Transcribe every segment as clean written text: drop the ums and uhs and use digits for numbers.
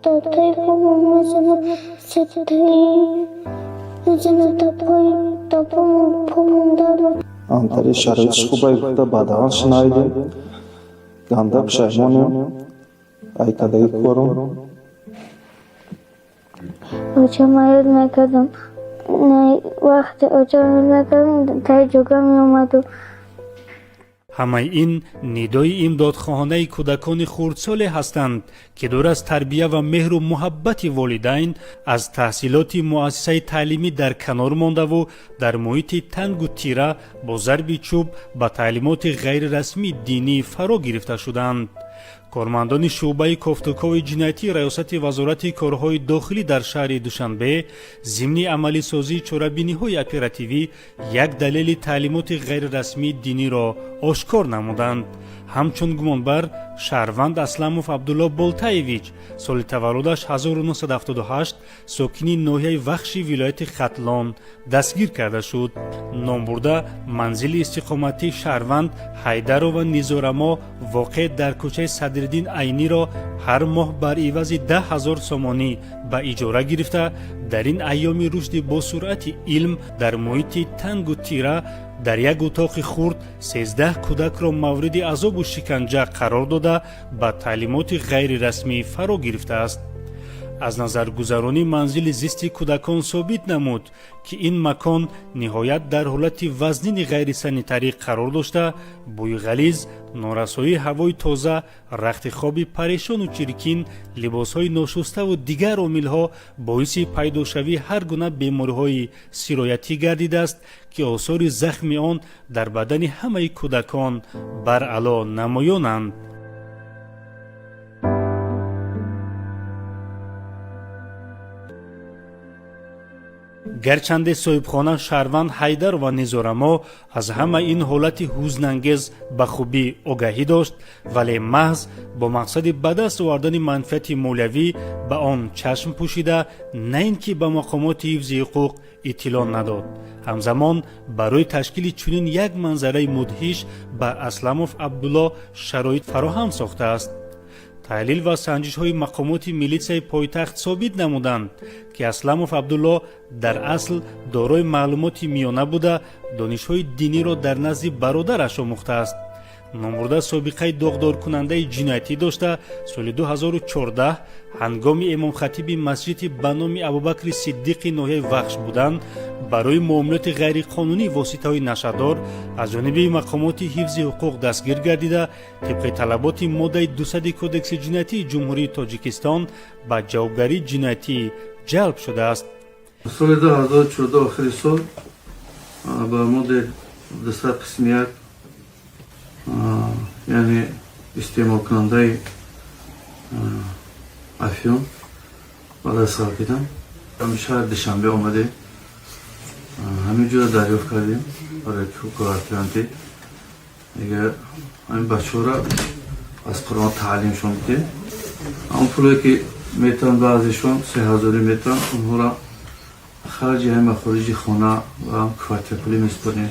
Таи помон мезанам, сетаи мезанам, та пои та помон дард. Антари шароитш хубай гуфта баъдаан шунавидем, ганда пушаймонем айкадаги корум. Очама ёд мекардам. Вақте очам ёд мекардам, таи ҷога меомаду. Ҳамаи ин нидои имдодхоҳонаи кӯдакони хурдсоле ҳастанд, ки дур аз тарбия ва меҳру муҳаббати волидайн, аз таҳсилоти муассисаи таълимӣ дар канор мондаву дар муҳити тангу тира бо зарби чӯб ба таълимоти ғайрирасмии динӣ фаро гирифта шуданд. Кормандони шӯъбаи кофтукови ҷиноятии Раёсати Вазорати корҳои дохилӣ дар шаҳри Душанбе зимни амалисозии чорабиниҳои оперативӣ як далели таълимоти ғайрирасмии диниро ошкор намуданд. Ҳамчун гумонбар шаҳрванд Асламов Абдулло Болтаевич, соли таваллудаш 1978, сокини ноҳияи Вахши вилояти Хатлон дастгир карда шуд. Номбурда манзили истиқоматии шаҳрванд Ҳайдарова Низорамо, воқеъ дар кӯчаи Садриддин Айниро, ҳар моҳ бар ивази 10 000 сомонӣ ба иҷора гирифта, дар ин айёми рушди босуръати илм дар муҳити тангу тира дар як утоқи хурд 13 кӯдакро мавриди азобу шиканҷа қарор дода, ба таълимоти ғайрирасмӣ фаро гирифтааст. Аз назаргузаронии манзили зисти кӯдакон собит намуд, ки ин макон ниҳоят дар ҳолати вазнини ғайрисанитарӣ қарор дошта, бӯи ғализ, норасоии ҳавои тоза, рахти хоби парешону чиркин, либосҳои ношуставу дигар омилҳо боиси пайдошавии ҳар гуна бемориҳои сироятӣ гардидааст, ки осори захми он дар бадани ҳамаи кӯдакон баръало намоёнанд. Гарчанде соҳибхона шаҳрванд Ҳайдарова Низорамо аз ҳама ин ҳолати ҳузнангез ба хубӣ огаҳӣ дошт, вале маҳз бо мақсади ба даст овардани манфиати молиявӣ ба он чашм пӯшида, на ин ки ба мақомоти ҳифзи ҳуқуқ иттилоъ надод, ҳамзамон барои ташкили чунин як манзараи мудҳиш ба Асламов Абдулло шароит фароҳам сохтааст. Таҳлил ва санҷишҳои мақомоти милитсияи пойтахт собит намуданд, ки Асламов Абдулло дар асл дорои маълумоти миёна буда, донишҳои диниро дар назди бародараш омӯхтааст. Номбурда собиқаи доғдоркунандаи ҷиноятӣ дошта, соли 2014 ҳангоми имомхатиби масҷиди ба номи Абубакри Сиддиқи ноҳияи Вахш будан, барои муомилоти ғайриқонунии воситаҳои нашъадор аз ҷониби мақомоти ҳифзи ҳуқуқ дастгир гардида, тибқи талаботи моддаи 200 Кодекси ҷиноятии Ҷумҳурии Тоҷикистон ба ҷавобгарии ҷиноятӣ ҷалб шудааст. Соли 2014, охири сол, ба моддаи 200 қисми 1, яъне истеъмолкунандаи афён, ба даст ғалтидам. Ҳамин шаҳри Душанбе омадем, ҳамин ҷоро дарёфт кардем барои квартирантӣ. Дигар ҳамин бачаҳоро аз Қуръон таълимшон бидем. Ҳамон пулое ки метавон, баъзешон 3000-ӣ метавон, онҳоро харҷи ҳамин махориҷи хона ва квартирапулӣ месупорем.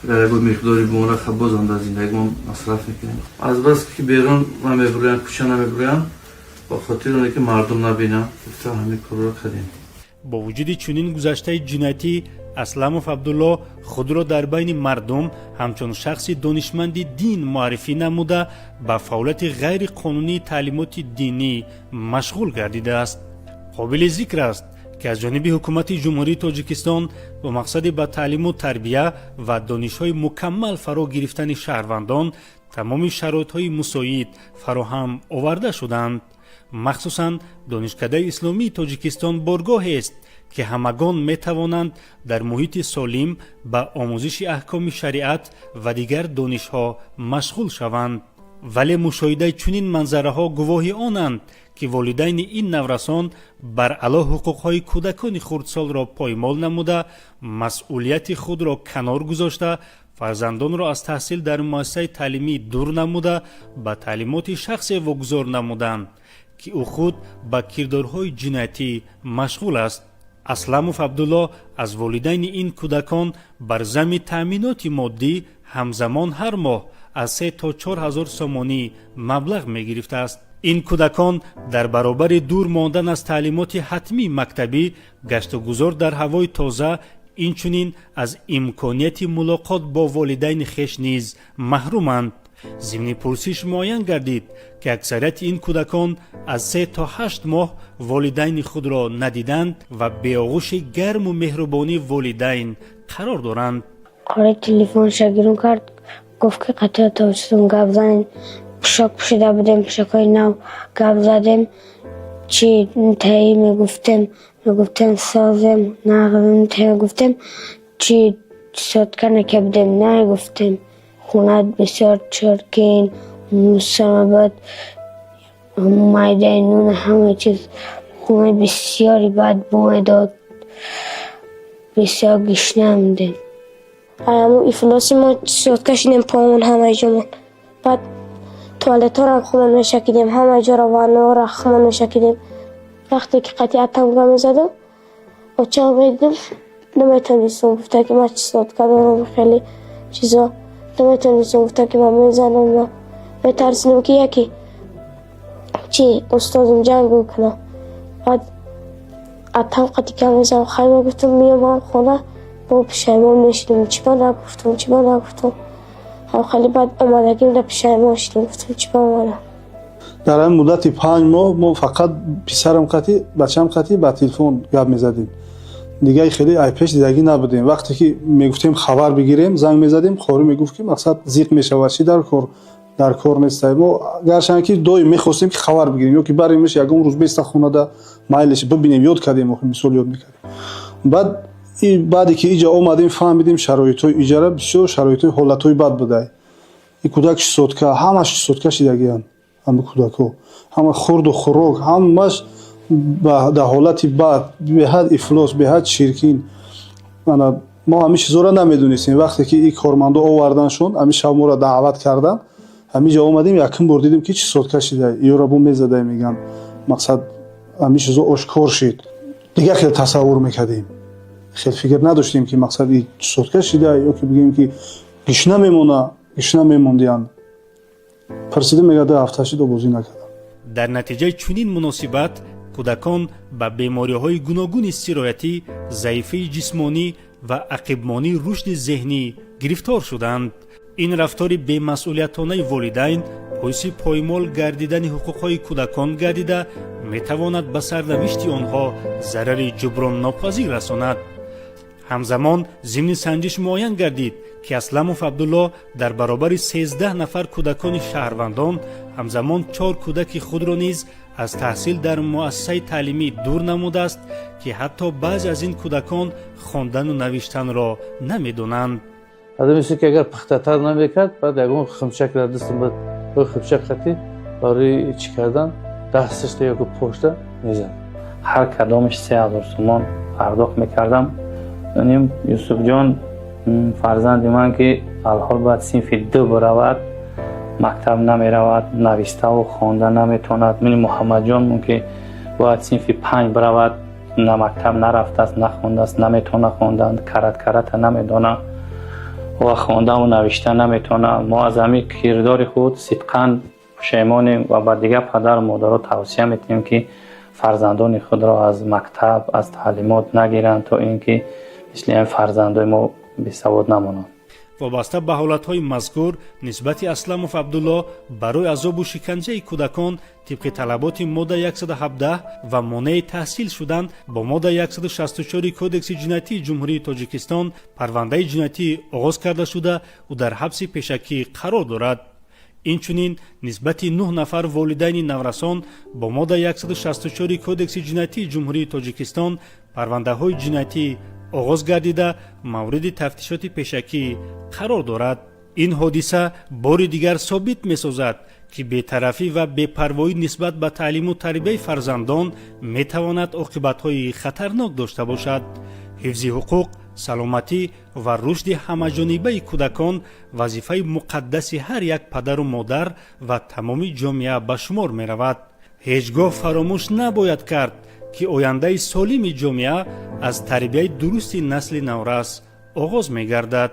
Дар ягон миқдори бумора бозам дар зиндагимон масраф мекунем. Азбас ки берун намебуроянд, кӯча намебуроянд, ба хотири оне ки мардум набинанд гуфта, ҳамин корро кардем. Бо вуҷуди чунин гузаштаи ҷиноятӣ, Асламов Абдулло худро дар байни мардум ҳамчун шахси донишманди дин муаррифӣ намуда, ба фаъолияти ғайриқонунии таълимоти динӣ машғул гардидааст. Қобили зикр аст, ки аз ҷониби Ҳукумати Ҷумҳурии Тоҷикистон бо мақсади ба таълиму тарбия ва донишҳои мукаммал фаро гирифтани шаҳрвандон тамоми шароитҳои мусоид фароҳам оварда шуданд. Махсусан Донишкадаи исломии Тоҷикистон боргоҳест, ки ҳамагон метавонанд дар муҳити солим ба омӯзиши аҳкоми шариат ва дигар донишҳо машғул шаванд. Вале мушоҳидаи чунин манзараҳо гувоҳи онанд, ки волидайни ин наврасон баръало ҳуқуқҳои кӯдакони хурдсолро поймол намуда, масъулияти худро канор гузошта, фарзандонро аз таҳсил дар муассисаи таълимӣ дур намуда, ба таълимоти шахсе вогузор намуданд, ки ӯ худ ба кирдорҳои ҷиноятӣ машғул аст. Асламов Абдулло аз волидайни ин кӯдакон бар зами таъминоти моддӣ ҳамзамон ҳар моҳ аз 3 то 4 ҳазор сомонӣ маблағ мегирифтааст. Ин кӯдакон дар баробари дур мондан аз таълимоти ҳатмии мактабӣ, гаштугузор дар ҳавои тоза, инчунин аз имконияти мулоқот бо волидайни хеш низ маҳруманд. Зимни пурсиш муайян гардид, ки аксарияти ин кӯдакон аз 3 то 8 моҳ волидайни худро надиданд ва беоғӯши гарму меҳрубонии волидайн қарор доранд. Қори телефонша гирон кард, гуфт, ки қатъия тавассутон гап занем. Пӯшок пӯшида будем, пӯшокҳои нав, гап задем. Чӣ таи мегуфтем, мегуфтем созем, нағзем, таи мегуфтем, чӣ сотка нака будем, намегуфтем. Хона бисёр чиркин, мусамабад, майдаи нун, ҳама чиз. Хона бисёри бад бӯ медод, бисёр гишна будем. Ҳамун ифлоси мо сотка шидем, помон, ҳамаи ҷомон. Баъд туалетҳоро худмон мешакидем, ҳама ҷоро, ваннаҳоро худмон мешакидем. Вақте ки қатъи атам гап мезадам, очаам медидам, наметонистам, гуфта ки ман чесотка дорам, хеле чизо наметонистам, гуфта ки ман мезанам, метарсидам, ки яке чи устозам ҷанг кунам. Баъд атам қатъи гап мезадам, хай, мегуфтам, меомам хона, бо пушаймон мешидам, чӣ ба нагуфтам, чӣ ба нагуфтам. Хеле баъд омадагим да пушаймон шидам, гуфтам, чӣ ба омадам. Дар ҳамин муддати 5 моҳ мо фақат писарам қатӣ, бачаам қатӣ ба телефон гап мезадем. Дигаи хеле ай пеш дидагӣ набудем. Вақте ки мегуфтем хабар бигирем, занг мезадем, қорӣ мегуфт, ки мақсад зиқ мешавад, чӣ дар кор, дар кор нестай. Мо гарчанд ки доим мехостем, ки хабар бигирем ё ки баремш, ягон рӯз беста хонада, майлеш бибинем, ёд кардем, охи мисол ёд мекардем. Баъд баъде ки иҷа омадем, фаҳмидем шароитҳои иҷара бисёр шароитҳои, ҳолатҳои бад будай. И кӯдак чесотка, ҳамаш чесотка шидагиянд, ҳама кӯдакҳо, ҳама хурду хӯрок, ҳамаш дар ҳолати бад, беҳад ифлос, беҳад чиркин. Ана мо ҳамин чизҳоро намедонистем. Вақте ки и кормандо оварданшон, ҳамин шаб моро даъват кардан, ҳамин ҷо омадем, якум бор дидем, ки чесотка шида, ёро бо мезадай, меган, мақсад ҳамин чизҳо ошкор шид. Дигар хел тасаввур мекардем, хел фикр надоштем, ки мақсад и чесотка шида ё ки бигӯем, ки гишна мемона, гишна мемондиянд. Пурсидем, мега, 2 ҳафта шид, обозӣ накардам. Дар натиҷаи чунин муносибат кӯдакон ба бемориҳои гуногуни сироятӣ, заифии ҷисмонӣ ва ақибмонии рушди зеҳнӣ гирифтор шуданд. Ин рафтори бемасъулиятонаи волидайн боиси поймол гардидани ҳуқуқҳои кӯдакон гардида, метавонад ба сарнавишти онҳо зарари ҷуброннопазир расонад. Ҳамзамон зимни санҷиш муайян гардид, ки Асламов Абдулло дар баробари 13 нафар кӯдакони шаҳрвандон ҳамзамон чор кӯдаки худро низ аз таҳсил дар муассисаи таълимӣ дур намудааст, ки ҳатто баъзе аз ин кӯдакон хондану навиштанро намедонанд. Одам мисли ки агар пухтатар намекард, баъд ягон химчак дар дастам бад, химчак қатӣ барои чӣ кардан дасташта ё ки пошта мезад. Ҳар кадомаш 3000 сомон пардохт мекардам. Ним Юсуфҷон, фарзанди ман, ки алҳол бояд синфи ду биравад, мактаб намеравад, навиставу хонда наметавонад. Мини Муҳаммадҷон, ки бояд синфи панҷ биравад, на мактаб нарафтааст, нахондааст, наметавона хондан, карат карата намедона ва хондаву навишта наметавона. Мо аз ҳамин кирдори худ сидқан пушаймонем ва ба дигар падару модаро тавсия метиҳем, ки фарзандони худро аз мактаб, аз таълимот нагиранд, то ин ки мисли ҳамин фарзандои мо бесавод намонанд. Вобаста ба ҳолатҳои мазкур нисбати Асламов Абдулло барои азобу шиканҷаи кӯдакон тибқи талаботи модда 117 ва монеи таҳсил шудан бо модда 164 Кодекси ҷиноятии Ҷумҳурии Тоҷикистон парвандаи ҷиноятӣ оғоз карда шуда, ӯ дар ҳабси пешакӣ қарор дорад. Инчунин нисбати нӯҳ нафар волидайни наврасон бо модда 164 Кодекси ҷиноятии Ҷумҳурии Тоҷикистон парвандаҳои ҷиноятӣ оғоз гардида, мавриди тафтишоти пешакӣ қарор дорад. Ин ҳодиса бори дигар собит месозад, ки бетарафӣ ва бепарвоӣ нисбат ба таълиму тарбияи фарзандон метавонад оқибатҳои хатарнок дошта бошад. Ҳифзи ҳуқуқ, саломатӣ ва рушди ҳамаҷонибаи кӯдакон вазифаи муқаддаси ҳар як падару модар ва тамоми ҷомеа ба шумор меравад. Ҳеҷ гоҳ фаромӯш набояд кард, ки ояндаи солими ҷомеа аз тарбияи дурусти насли наврас оғоз мегардад.